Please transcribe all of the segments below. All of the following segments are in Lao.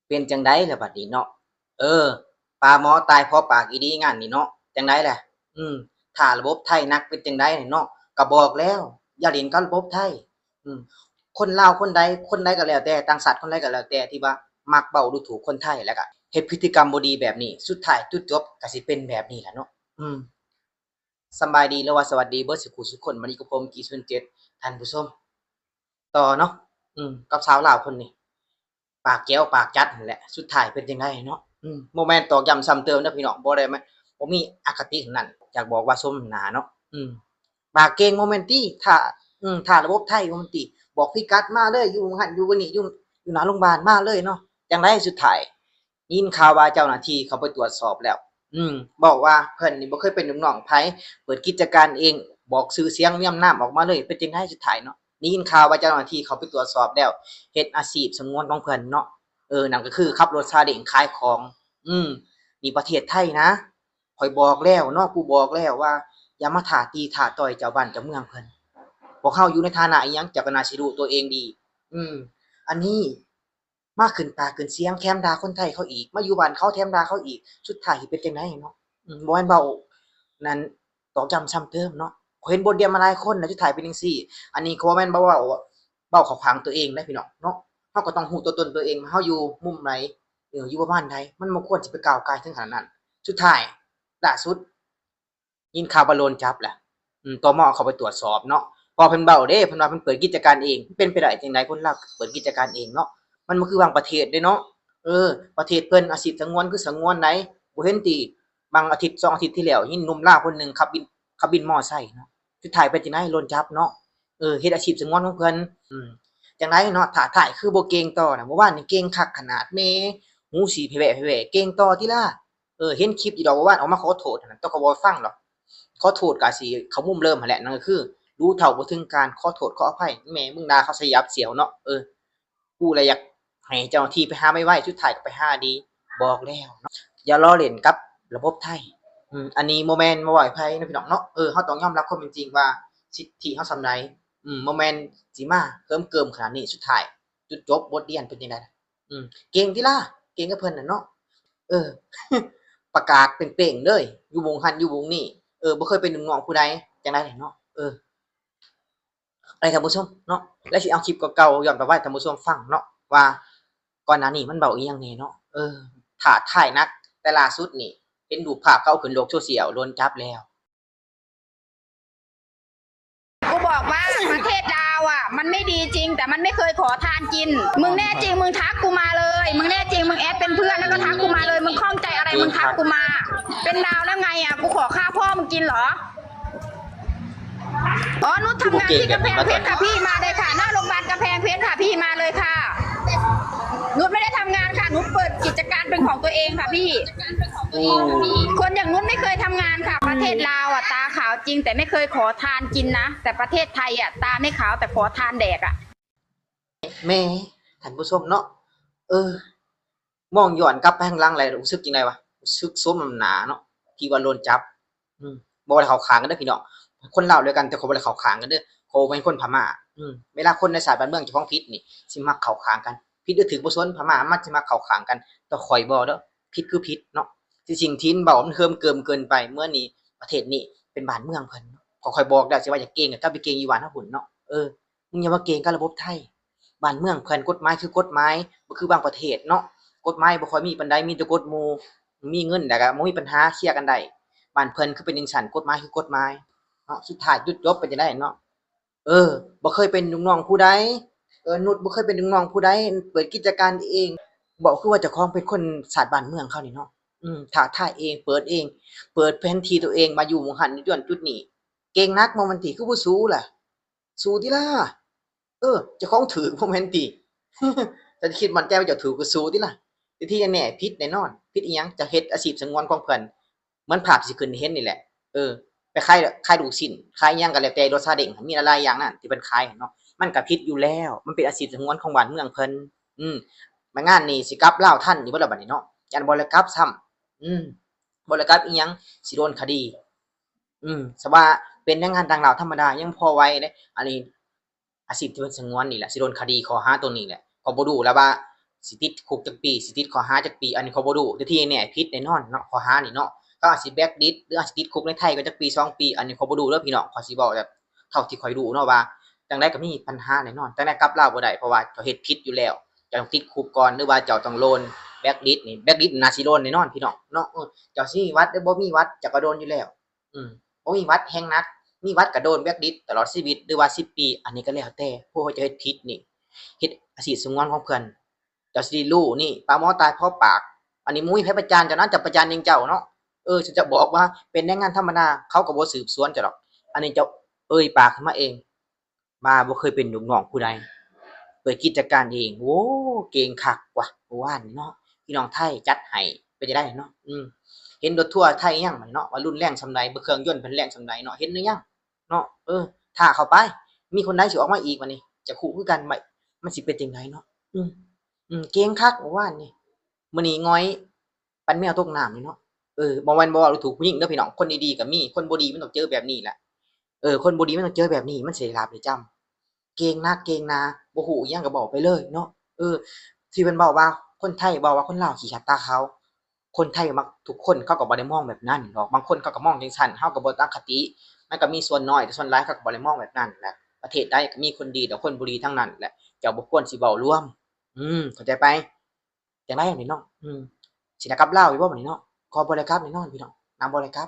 ເປັນຈັ່ງໃດລະບັດນີ້ເນາະ? ເອີ ປາໝໍຕາຍເພາະປາກອີ່ຫຼີງານນີ້ເນາະ. ຈັ່ງໃດລະ? ອືມ ຖ້າລະບົບໄທໜັກເປັນຈັ່ງໃດເນາະ? ກະບອກແລ້ວ ຢ່າຫຼິ້ນກັບລະບົບໄທ. ອືມ ຄົນລາວຄົນໃດ ຄົນໃດກໍແລ້ວແຕ່ ຕ່າງຊາດຄົນໃດກໍແລ້ວແຕ່ ທີ່ວ່າມັກເວົ້າດູຖູກຄົນໄທ ແລ້ວກະເຮັດພຶດຕິກຳບໍ່ດີແບບນີ້ ສຸດທ້າຍຈຸດຈົບກະຊິເປັນແບບນີ້ລະເນາະ. ອືມ ສຳບາຍດີ ຫຼືວ່າສະຫວັດດີເບິດສູ່ຜູ້ສູ່ຄົນ. ບັດນີ້ກັບຜົມ ກີ້ສູນເຈັດ ທ່ານຜູ້ຊົມ ຕໍ່ເນາະ. ອືມ ກັບສາວລາວຄົນນີ້ ປາກແຈວປາກຈັດຫັ້ນແຫຼະ ສຸດທ້າຍເປັນຈັ່ງໃດເນາະ? ອືມ ບໍ່ແມ່ນຕອກຢ້ຳຊ້ຳເຕີມເດີພີ່ນ້ອງ ບໍ່ໄດ້ ບໍ່ມີອະຄະຕິຫັ້ນນັ້ນ ຢາກບອກວ່າສົມໜ້າເນາະ. ອືມ ປາກເກັ່ງບໍ່ແມ່ນຕິ ຖ້າ ອືມ ຖ້າລະບົບໄທບໍ່ແມ່ນຕິ ບອກພິກັດມາເລີຍ ຢູ່ຫັ້ນຢູ່ນີ້ ຢູ່ ຢູ່ໜ້າໂຮງບານມາເລີຍເນາະ. ຈັ່ງໃດສຸດທ້າຍ ຍິນຂ່າວວ່າເຈົ້າໜ້າທີ່ເຂົາໄປຕວດສອບແລ້ວ ອືມ ບອກວ່າເພິ່ນນີ້ບໍ່ເຄີຍເປັນລູກນ້ອງໃຜ ເປີດກິດຈະການເອງ ບອກຊື່ສຽງນຽມນາມອອກມາເລີຍ ເປັນຈັ່ງໃດສຸດທ້າຍເນາະ? ໄດ້ຍິນຂ່າວວ່າເຈົ້າໜ້າທີ່ເຂົາໄປຕວດສອບແລ້ວ ເຮັດອາຊີບສະຫງວນຂອງເພິ່ນເນາະ. ເອີ ນັ້ນກໍຄືຂັບລົດຊາເດັ້ງຂາຍຂອງ. ອືມ ນີ້ປະເທດໄທນະ ຂ້ອຍບອກແລ້ວເນາະ ກູບອກແລ້ວວ່າ ຢ່າມາທ້າຕີທ້າຕ່ອຍເຈົ້າບ້ານເຈົ້າເມືອງເພິ່ນ. ພວກເຮົາຢູ່ໃນຖານະອີ່ຫຍັງ ເຈົ້າກໍໜ້າຊິຮູ້ຕົວເອງດີ. ອືມ ອັນນີ້ ມາຂຶ້ນປາກຂຶ້ນສຽງ ແຖມດ່າຄົນໄທເຂົາອີກ ມາຢູ່ບ້ານເຂົາແຖມດ່າເຂົາອີກ ສຸດທ້າຍຊິເປັນຈັ່ງໃດເນາະ? ອືມ ບໍ່ແມ່ນເວົ້ານັ້ນ ຕອກຢ້ຳຊ້ຳເຕີມເນາະ. ຂ້ອຍເຫັນບົດຮຽນມາຫຼາຍຄົນແລ້ວ ສຸດທ້າຍເປັນຈັ່ງຊີ້. ອັນນີ້ກໍບໍ່ແມ່ນເວົ້າ ເວົ້າເຂົ້າຂ້າງຕົວເອງເດ້ພີ່ນ້ອງເນາະ. ເຮົາກໍຕ້ອງຮູ້ຕົວຕົນຕົວເອງ ເຮົາຢູ່ມຸມໃດ ເອີ ຢູ່ປະມານໃດ ມັນບໍ່ຄວນຊິໄປກ້າວກ່າຍເຖິງຂະໜາດນັ້ນ. ສຸດທ້າຍ ລ່າສຸດ ຍິນຂ່າວວ່າໂດນຈັບແຫຼະ ອືມ ຕມ ເອົາເຂົ້າໄປຕວດສອບເນາະ. ເພາະເພິ່ນເວົ້າເດ້ ເພິ່ນວ່າເພິ່ນເປີດກິດຈະການເອງ ມັນເປັນໄປໄດ້ຈັ່ງໃດ ຄົນລາວເປີດກິດຈະການເອງເນາະ? ມັນບໍ່ຄືບາງປະເທດເດ້ເນາະ. ເອີ ປະເທດເພິ່ນອາຊີບສະຫງວນຄືສະຫງວນໃດ ບໍ່ເຫັນຕິ ບາງອາທິດສອງອາທິດທີ່ແລ້ວ ຍິນໜຸ່ມລາວຄົນໜຶ່ງຂັບບິນ ຂັບບິນມໍໄຊເນາະ ສຸດທ້າຍເປັນຈັ່ງໃດ ໂດນຈັບເນາະ. ເອີ ເຮັດອາຊີບສະຫງວນຂອງເພິ່ນ. ອືມ ຈັ່ງໃດເນາະ ທ້າທາຍຄືບໍ່ເກັ່ງຕໍ່ນະ ເມື່ອວານນີ້ເກັ່ງຄັກຂະໜາດ ແໝ ຫູສີແຜ່ໆ ເກັ່ງຕໍ່ຕິລະ. ເອີ ເຫັນຄລິບຢູ່ດອກ ວ່າວານອອກມາຂໍໂທດຫັ້ນນະ ແຕ່ກໍບໍ່ຟັງດອກ. ຂໍໂທດກໍຊິເຂົ້າມຸມເດີມຫັ້ນແຫຼະ ນັ້ນກໍຄືຮູ້ເທົ່າບໍ່ເຖິງການ ຂໍໂທດຂໍອະໄພ. ແມ່ມຶງດ່າເຂົາສະຫຍັບສຽວເນາະ. ເອີ ຮູ້ແລ້ວຢາກໃຫ້ເຈົ້າໜ້າທີ່ໄປຫາໄວໆ ສຸດທ້າຍກໍໄປຫາດີ. ບອກແລ້ວເນາະ ຢ່າລໍ້ຫຼິ້ນກັບລະບົບໄທ. ອືມ ອັນນີ້ບໍ່ແມ່ນມາເວົ້າໃຫ້ໃຜນະພີ່ນ້ອງເນາະ. ເອີ ເຮົາຕ້ອງຍອມຮັບຄວາມເປັນຈິງວ່າສິດທິເຮົາສ່ຳໃດ. ອືມ ບໍ່ແມ່ນຊິມາເຫິມເກີມຂະໜາດນີ້ ສຸດທ້າຍຈຸດຈົບບົດຮຽນເປັນຈັ່ງໃດ? ອືມ ເກັ່ງຕິລະ ເກັ່ງກັບເພິ່ນນະເນາະ. ເອີ ປະກາດເປັ້ງໆເລີຍ ຢູ່ວົງຫັ້ນຢູ່ວົງນີ້ ເອີ ບໍ່ເຄີຍເປັນລູກນ້ອງຜູ້ໃດ ຈັ່ງໃດເນາະ. ເອີ ໃຫ້ທ່ານຜູ້ຊົມເນາະ ແລະ ຊິເອົາຄລິບເກົ່າໆ ຍ້ອນໄປໄວ້ທ່ານຜູ້ຊົມຟັງເນາະ ວ່າກ່ອນໜ້ານີ້ມັນເວົ້າອີ່ຫຍັງແດ່ເນາະ. ເອີ ທ້າທາຍໜັກ ແຕ່ລ່າສຸດນີ້ເຫັນຮູບພາບເຂົາເອົາຂຶ້ນໂລກໂຊຊຽວ ໂດນຈັບແລ້ວ. กูบอกว่าประเทศลาวอ่ะ มันไม่ดีจริง แต่มันไม่เคยขอทานกิน มึงแน่จริง มึงทักกูมาเลย มึงแน่จริง มึงแอดเป็นเพื่อน แล้วก็ทักกูมาเลย มึงข้องใจอะไร มึงทักกูมา เป็นลาวแล้วไงอ่ะ กูขอข้าวพ่อมึงกินเหรอ? อ๋อ นุชทำงานที่กำแพงเพชรค่ะพี่ มาเลยค่ะ หน้าโรงพยาบาลกำแพงเพชรค่ะพี่ มาเลยค่ะ นุชไม่ได้ทำงานค่ะ นุชเปิดกิจการเป็นของตัวเองค่ะพี่ อืม คนอย่างนุชไม่เคยทำงานค่ะ ประเทศลาวอ่ะ ตาขาวจริง แต่ไม่เคยขอทานกินนะ แต่ประเทศไทยอ่ะ ตาไม่ขาว แต่ขอทานแดกอ่ะ ແໝ ທ່ານຜູ້ຊົມເນາະ ເອີ ມອງຍ້ອນກັບໄປທາງຫຼັງແລ້ວຮູ້ສຶກຈັ່ງໃດວະ? ຮູ້ສຶກສົມນ້ຳໜ້າເນາະ ທີ່ວ່າໂດນຈັບ. ອືມ ບໍ່ໄດ້ເຂົ້າຂ້າງກັນເດີພີ່ນ້ອງ ຄົນລາວດ້ວຍກັນ ແຕ່ຂ້ອຍບໍ່ໄດ້ເຂົ້າຂ້າງກັນເດີ ຂ້ອຍບໍ່ແມ່ນຄົນພະມ້າ. ອືມ ເວລາຄົນໃນຊາດບ້ານເມືອງເຈົ້າຂອງຜິດນີ້ ຊິມັກເຂົ້າຂ້າງກັນ ຜິດຫຼືຖືກບໍ່ສົນ ພະມ້າມັກຊິມັກເຂົ້າຂ້າງກັນ ແຕ່ຂ້ອຍບໍ່ເດີ ຜິດຄືຜິດເນາະ. ທີ່ສິ່ງທີ່ເວົ້າມັນເຫິມເກີມເກີນໄປ ເມື່ອນີ້ປະເທດນີ້ເປັນບ້ານເມືອງເພິ່ນເນາະ ຂ້ອຍບອກແລ້ວ ຊິວ່າຢາກເກັ່ງກໍກັບໄປເກັ່ງຢູ່ບ້ານເຮົາພຸ້ນເນາະ. ເອີ ມຶງຢ່າມາເກັ່ງກັບລະບົບໄທ ບ້ານເມືອງເພິ່ນ ກົດໝາຍຄືກົດໝາຍ ບໍ່ຄືບາງປະເທດເນາະ ກົດໝາຍບໍ່ຄ່ອຍມີປານໃດ ມີແຕ່ກົດໝູ່ ມີເງິນແລ້ວກໍບໍ່ມີປັນຫາ ເຄຍກັນໄດ້. ບ້ານເພິ່ນຄືເປັນຈັ່ງຊັ້ນ ກົດໝາຍຄືກົດໝາຍເນາະ ສຸດທ້າຍຈຸດຈົບເປັນຈັ່ງໃດເນາະ? ເອີ ບໍ່ເຄີຍເປັນລູກນ້ອງຜູ້ໃດ ເອີ ນຸດບໍ່ເຄີຍເປັນລູກນ້ອງຜູ້ໃດ ເປີດກິດຈະການເອງ ເວົ້າຄືວ່າເຈົ້າຂອງເປັນຄົນຊາດບ້ານເມືອງເຂົານີ້ເນາະ. ອືມ ທ້າທາຍເອງ ເປີດເອງ ເປີດແຜນທີ່ຕົວເອງ ມາຢູ່ໝ່ອງຫັ້ນຢູ່ຈຸດນັ້ນຈຸດນີ້ ເກັ່ງໜັກບໍ່ແມ່ນຕິ ຄືບໍ່ສູ້ລະ? ສູ້ຕິລະ ເອີ ເຈົ້າຂອງຖືກບໍ່ແມ່ນຕິ ເຈົ້າຄິດໝັ້ນໃຈວ່າເຈົ້າຖືກກໍສູ້ຕິລະ. ທີ່ແນ່ໆ ຜິດແນ່ນອນ. ຜິດອີ່ຫຍັງ? ເຈົ້າເຮັດອາຊີບສະຫງວນຂອງເພິ່ນ ເໝືອນພາບທີ່ຊິຂຶ້ນໃຫ້ເຫັນນີ້ແຫຼະ. ເອີ ໄປຂາຍ ຂາຍລູກຊິ້ນ ຂາຍຫຍັງກໍແລ້ວແຕ່ ລົດຊາເດັງ ມີຫຼາຍໆຢ່າງນັ້ນທີ່ເພິ່ນຂາຍເນາະ ມັນກໍຜິດຢູ່ແລ້ວ ມັນເປັນອາຊີບສະຫງວນຂອງບ້ານເມືອງເພິ່ນ. ອືມ ມາງານນີ້ຊິກັບລາວທັນຢູ່ບໍ່ລະບັດນີ້ເນາະ? ຢ້ານບໍ່ໄດ້ກັບຊ້ຳ. ອືມ ບໍ່ໄດ້ກັບອີ່ຫຍັງ ຊິໂດນຄະດີ. ອືມ ສະວ່າເປັນແຮງງານຕ່າງດ້າວທຳມະດາຍັງພໍໄຫວເດ້ ອັນນີ້ອາຊີບທີ່ເພິ່ນສະຫງວນນີ້ແຫຼະ ຊິໂດນຄະດີຂໍ້ຫາຕົວນີ້ແຫຼະ. ຂ້ອຍບໍ່ຮູ້ລະວ່າ ຊິຕິດຄຸກຈັກປີ ຊິຕິດຂໍ້ຫາຈັກປີ ອັນນີ້ຂ້ອຍບໍ່ຮູ້ ແຕ່ທີ່ແນ່ໆຜິດແນ່ນອນເນາະ ຂໍ້ຫານີ້ເນາະ. ເຂົາອາດຊິແບລັກລິດ ຫຼືອາດຊິຕິດຄຸກໃນໄທກໍຈັກປີສອງປີ ອັນນີ້ຂ້ອຍບໍ່ຮູ້ເດີພີ່ນ້ອງ. ຂ້ອຍຊິເວົ້າແບບເທົ່າທີ່ຂ້ອຍຮູ້ເນາະ ວ່າຈັ່ງໃດກໍມີບັນຫາແນ່ນອນ. ຈັ່ງໃດກັບລາວບໍ່ໄດ້ ເພາະວ່າເຈົ້າເຮັດຜິດຢູ່ແລ້ວ ເຈົ້າຕ້ອງຕິດຄຸກກ່ອນ ຫຼືວ່າເຈົ້າຕ້ອງໂດນແບລັກລິດນີ້ ແບລັກລິດໜ້າຊິໂດນແນ່ນອນພີ່ນ້ອງເນາະ. ເອີ ເຈົ້າຊິມີບັດ ຫຼືບໍ່ມີບັດ ເຈົ້າກໍໂດນຢູ່ແລ້ວ. ອືມ ບໍ່ມີບັດແຮງໜັກ ມີບັດກໍໂດນແບລັກລິດຕະຫຼອດຊີວິດ ຫຼືວ່າສິບປີ ອັນນີ້ກໍແລ້ວແຕ່. ຜູ້ເຈົ້າເຮັດຜິດນີ້ ເຮັດອາຊີບສະຫງວນຂອງເພິ່ນ ເຈົ້າຊິໄດ້ຮູ້ນີ້ ປາໝໍຕາຍເພາະປາກ. ອັນນີ້ບໍ່ມີໃຜປະຈານເຈົ້ານະ ເຈົ້າປະຈານເອງເຈົ້າເນາະ. ເອີ ເຈົ້າບອກວ່າເປັນແຮງງານທຳມະດາ ເຂົາກໍບໍ່ສືບສວນເຈົ້າດອກ. ອັນນີ້ເຈົ້າເອີ່ຍປາກຂຶ້ນມາເອງ ວ່າບໍ່ເຄີຍເປັນລູກນ້ອງຜູ້ໃດ ເປີດກິດຈະການເອງ. ໂອ້ ເກັ່ງຄັກວ່າ ເມື່ອວານນີ້ເນາະ ພີ່ນ້ອງໄທຈັດໃຫ້ ເປັນຈັ່ງໃດເນາະ? ອືມ ເຫັນລົດທົວໄທຍັງບັດນີ້ເນາະ ວ່າຮຸນແຮງສ່ຳໃດ ເບິ່ງເຄື່ອງຍົນເພິ່ນແຮງສ່ຳໃດເນາະ ເຫັນຫຼືຍັງເນາະ? ເອີ ຖ້າເຂົ້າໄປ ມີຄົນໃດຊິອອກມາອີກບັດນີ້ ຈະຄູ່ຄືກັນ ມັນ ມັນຊິເປັນຈັ່ງໃດເນາະ? ອືມ ອືມ ເກັ່ງຄັກເມື່ອວານນີ້ ມື້ນີ້ຫງອຍ ປັນແມວຕົກນ້ຳນີ້ເນາະ. ເອີ ບໍ່ແມ່ນບໍ່ເວົ້າດູຖູກຜູ້ຍິງເດີພີ່ນ້ອງ ຄົນດີໆກໍມີ ຄົນບໍ່ດີມັນຕ້ອງເຈີແບບນີ້ແຫຼະ. ເອີ ຄົນບໍ່ດີມັນຕ້ອງເຈີແບບນີ້ ມັນຊິໄດ້ລາບໄດ້ຈຳ. ເກັ່ງໜັກເກັ່ງໜາ ບໍ່ຮູ້ອີ່ຫຍັງກໍເວົ້າໄປເລີຍເນາະ. ເອີ ທີ່ເພິ່ນເວົ້າວ່າ ຄົນໄທເວົ້າວ່າຄົນລາວຂີ້ຂາດຕາຂາວ ຄົນໄທມັກທຸກຄົນ ເຂົາກໍບໍ່ໄດ້ມອງແບບນັ້ນດອກ ບາງຄົນເຂົາກໍມອງຈັ່ງຊັ້ນ ເຮົາກໍບໍ່ອະຄະຕິ ມັນກໍມີສ່ວນນ້ອຍ ແຕ່ສ່ວນຫຼາຍເຂົາກໍບໍ່ໄດ້ມອງແບບນັ້ນແຫຼະ. ປະເທດໃດກໍມີຄົນດີ ແລະ ຄົນບໍ່ດີທັງນັ້ນແຫຼະ ເຈົ້າບໍ່ຄວນຊິເວົ້າລວມ. ອືມ ເຂົ້າໃຈໄປ? ຈັ່ງໃດນີ້ເນາະ? ອືມ ຊິໄດ້ກັບລາວຢູ່ບໍ່ບັດນີ້ເນາະ? ກໍບໍ່ໄດ້ກັບແນ່ນອນພີ່ນ້ອງ ນາງບໍ່ໄດ້ກັບ.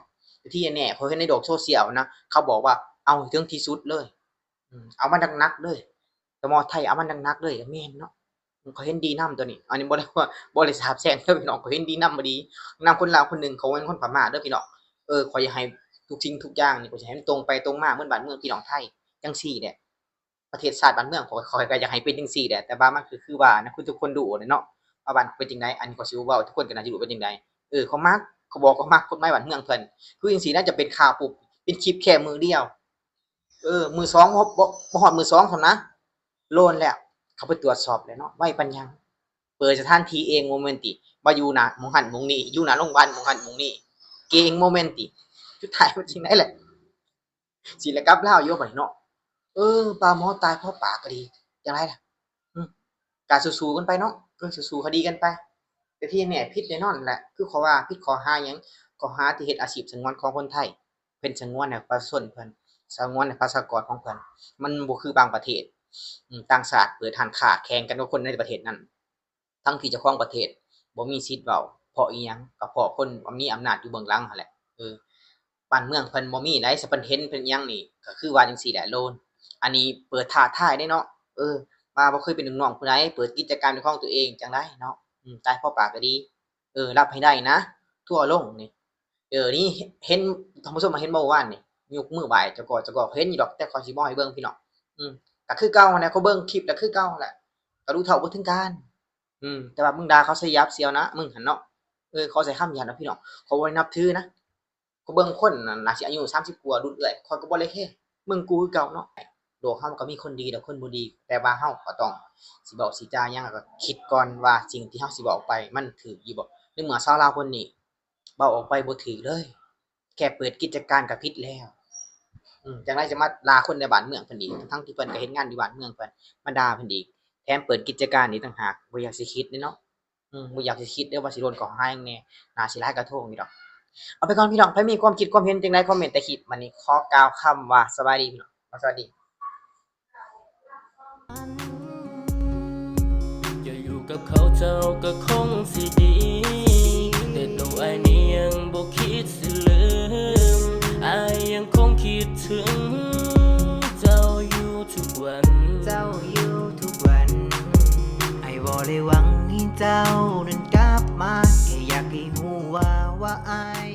ທີ່ແນ່ໆ ຂ້ອຍເຫັນໃນໂລກໂຊຊຽວນະ ເຂົາບອກວ່າເອົາໃຫ້ເຖິງທີ່ສຸດເລີຍ. ອືມ ເອົາມັນໜັກໆເລີຍ ຕະໝໍໄທເອົາມັນໜັກໆເລີຍ ກໍແມ່ນເນາະ. ຂ້ອຍເຫັນດີນຳໂຕນີ້ ອັນນີ້ບໍ່ໄດ້ວ່າ ບໍ່ໄດ້ສາບແຊ່ງເດີພີ່ນ້ອງ ຂ້ອຍເຫັນດີນຳອີ່ຫຼີ ນຳຄົນລາວຄົນໜຶ່ງ ເຂົາເປັນຄົນພະມ້າເດີພີ່ນ້ອງ. ເອີ ຂ້ອຍຢາກໃຫ້ທຸກສິ່ງທຸກຢ່າງນີ້ ຂ້ອຍຢາກໃຫ້ມັນຕົງໄປຕົງມາເໝືອນບ້ານເມືອງພີ່ນ້ອງໄທ ຈັ່ງຊີ້ແຫຼະ. ປະເທດຊາດບ້ານເມືອງ ຂ້ອຍ ຂ້ອຍກໍຢາກໃຫ້ເປັນຈັ່ງຊີ້ແຫຼະ ແຕ່ວ່າມັນກໍຄືວ່ານະ ຄືທຸກຄົນຮູ້ແຫຼະເນາະ ວ່າບ້ານເປັນຈັ່ງໃດ. ອັນນີ້ຂ້ອຍຊິບໍ່ເວົ້າ ທຸກຄົນກໍໜ້າຈະຮູ້ເປັນຈັ່ງໃດ. ເອີ ເຂົາມັກ ເຂົາບອກ ເຂົາມັກກົດໝາຍບ້ານເມືອງເພິ່ນ ຄືຈັ່ງຊີ້ນະ ຈະເປັນຂ່າວປຸບ ເປັນຄລິບແຄ່ມື້ດຽວ. ເອີ ມື້ສອງ ບໍ່ ບໍ່ ບໍ່ຮອດມື້ສອງຊ້ຳນະ ໂລນແລ້ວ ເຂົາໄປຕວດສອບແລ້ວເນາະ ໄວປານຫຍັງ? ເປີດສະຖານທີ່ເອງ ບໍ່ແມ່ນຕິ ວ່າຢູ່ໜ້າໝ່ອງຫັ້ນໝ່ອງນີ້ ຢູ່ໜ້າໂຮງບານໝ່ອງຫັ້ນໝ່ອງນີ້ ເກັ່ງ ບໍ່ແມ່ນຕິ. ສຸດທ້າຍມັນຈັ່ງໃດແຫຼະ? ຊິໄດ້ກັບລາວຢູ່ບັດນີ້ເນາະ. ເອີ ປາໝໍຕາຍເພາະປາກກໍດີ ຈັ່ງໃດລະ? ອືມ ກະສູ້ໆກັນໄປເນາະ ເອີ ສູ້ໆຄະດີກັນໄປ. ແຕ່ທີ່ແນ່ໆ ຜິດແນ່ນອນແຫຼະ ຄືເຂົາວ່າ ຜິດຂໍ້ຫາຫຍັງ? ຂໍ້ຫາທີ່ເຮັດອາຊີບສະຫງວນຂອງຄົນໄທ ເພິ່ນສະຫງວນໃຫ້ປະຊາຊົນເພິ່ນ ສະຫງວນໃຫ້ປະຊາກອນຂອງເພິ່ນ. ມັນບໍ່ຄືບາງປະເທດ ອືມ ຕ່າງຊາດເປີດຮ້ານຄ້າແຂ່ງກັນກັບຄົນໃນປະເທດນັ້ນ ທັງທີ່ເຈົ້າຂອງປະເທດບໍ່ມີສິດເວົ້າ. ເພາະອີ່ຫຍັງ? ກໍເພາະຄົນມີອຳນາດຢູ່ເບື້ອງຫຼັງຫັ້ນແຫຼະ. ເອີ ບ້ານເມືອງເພິ່ນບໍ່ມີໃດ໋ ສະເພິ່ນເຫັນເພິ່ນຫຍັງນີ້ ກໍຄືວ່າຈັ່ງຊີ້ແຫຼະໂລນ. ອັນນີ້ເປີດທ້າທາຍເດ້ເນາະ ເອີ ວ່າບໍ່ເຄີຍເປັນລູກນ້ອງຜູ້ໃດ ເປີດກິດຈະການເປັນຂອງຕົວເອງ ຈັ່ງໃດເນາະ? ອືມ ຕາຍເພາະປາກກໍດີ ເອີ ຮັບໃຫ້ໄດ້ນະ ທົວລົງນີ້. ເອີ ນີ້ເຫັນ ທ່ານຜູ້ຊົມເຫັນບໍ່ ວານນີ້ ຍົກມືໄຫວ້ເຈົ້າກໍ ເຈົ້າກໍເຫັນຢູ່ດອກ ແຕ່ຂ້ອຍຊິບໍ່ໃຫ້ເບິ່ງພີ່ນ້ອງ. ອືມ ກໍຄືເກົ່າຫັ້ນແຫຼະ ຂ້ອຍເບິ່ງຄລິບແລ້ວຄືເກົ່າຫັ້ນແຫຼະ ກະຮູ້ເທົ່າບໍ່ເຖິງການ. ອືມ ແຕ່ວ່າມຶງດ່າເຂົາໃສ່ຫຍາບສ່ຽວນະ ມຶງຫັ້ນເນາະ. ເອີ ເຂົາໃສ່ຄຳຫຍາບນະພີ່ນ້ອງ ຂ້ອຍບໍ່ໄດ້ນັບຖືນະ. ຂ້ອຍເບິ່ງຄົນນັ້ນໜ້າຊິອາຍຸສາມສິບກວ່າ ລຸ້ນເອື້ອຍ ຂ້ອຍກໍບໍ່ໄດ້ແຄ. ມຶງກູຄືເກົ່າເນາະ. ໂລກເຮົາມັນກໍມີຄົນດີ ແລະ ຄົນບໍ່ດີ ແຕ່ວ່າເຮົາກໍຕ້ອງຊິເວົ້າຊິຈາຫຍັງ ກໍຄິດກ່ອນວ່າສິ່ງທີ່ເຮົາຊິເວົ້າອອກໄປມັນຖືກຢູ່ບໍ່. ໃນເມື່ອຊາວລາວຄົນນີ້ເວົ້າອອກໄປບໍ່ຖືກເລີຍ ແຄ່ເປີດກິດຈະການກໍຜິດແລ້ວ. ອືມ ຈັ່ງໃດຈະມາດ່າຄົນໃນບ້ານເມືອງເພິ່ນອີກ ທັງໆທີ່ເພິ່ນກໍເຮັດງານຢູ່ບ້ານເມືອງເພິ່ນ ມາດ່າເພິ່ນອີກ ແຖມເປີດກິດຈະການນີ້ຕ່າງຫາກ. ບໍ່ຢາກຊິຄິດເດ້ເນາະ ອືມ ບໍ່ຢາກຊິຄິດເດ້ວ່າຊິໂດນຂໍ້ຫາຫຍັງແນ່ ໜ້າຊິຫຼາຍກະທົງຢູ່ດອກ. ເອົາໄປກ່ອນພີ່ນ້ອງ ໃຜມີຄວາມຄິດຄວາມເຫັນຈັ່ງໃດ ຄອມເມັນໃຕ້ຄລິບ. ບັດນີ້ຂໍກ່າວຄຳວ່າສະບາຍດີພີ່ນ້ອງ ສະບາຍດີ. ຈະຢູ່ກັບເຂົາເຈົ້າກໍຄົງຊິດີ ແຕ່ໂຕອ້າຍນີ້ຍັງບໍ່ຄິດຊິລືມ ອ້າຍຍັງຄົງຄິດເຖິງເຈົ້າຢູ່ທຸກວັນ ເຈົ້າຢູ່ທຸກວັນ. ອ້າຍບໍ່ໄດ້ຫວັງໃຫ້ເຈົ້ານັ້ນກັບມາ ແຄ່ຢາກໃຫ້ຮູ້ວ່າ ວ່າອ້າຍ